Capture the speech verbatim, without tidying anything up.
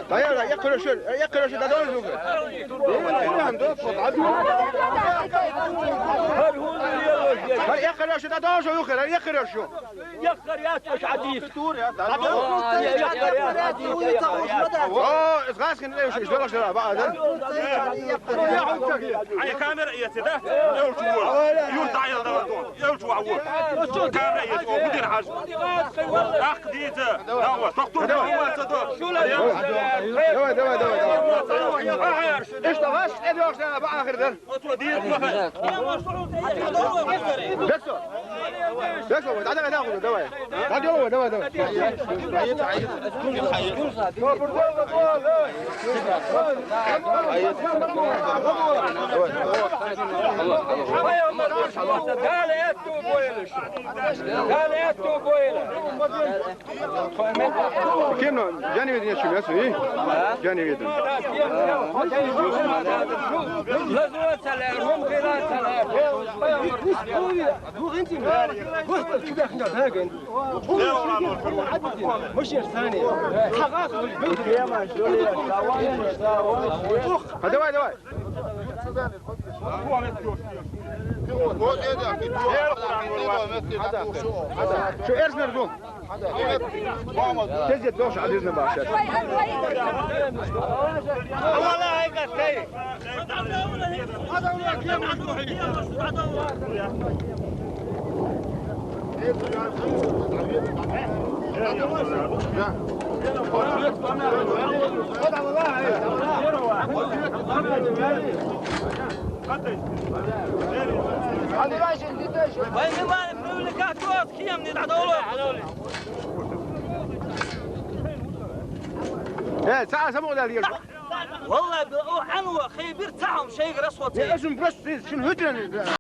Dayan, dayan, yakın şu, yakın şu, daha doğru. Hadi yakın şu, daha doğru, yakın şu. يقر يا تش عديس. يقر يا تش عديس. أوه، إتغاس كن ليش إيش دولار شرا بعد. أي كاميرا يتدا. يوش وول. يورد عيال دغدون. يوش وول. كاميرا يتدا. ودين حاج. أخ ديتا. لا هو دكتور. دوا دوا دوا دوا. إيش تغاش؟ إيه دوا شرا بآخر ذن. بس. بس هو، تعال، تعال، تعال، دواء. تعال، دواء، دواء، دواء. قال يا توبوا يا لش. قال يا توبوا يا لش. كيف نو؟ جاني ويدن يا شو يا سوي؟ جاني ويدن. هذا واي، هذا واي. شو إرسنر دو؟ تزيد دوش عزيزنا باشا. إيه، ساعة سمو ده ديال. والله ب-، أو عنوة خيبر تعهم شيء رسوة. يا اسم بس، شنو هجرة؟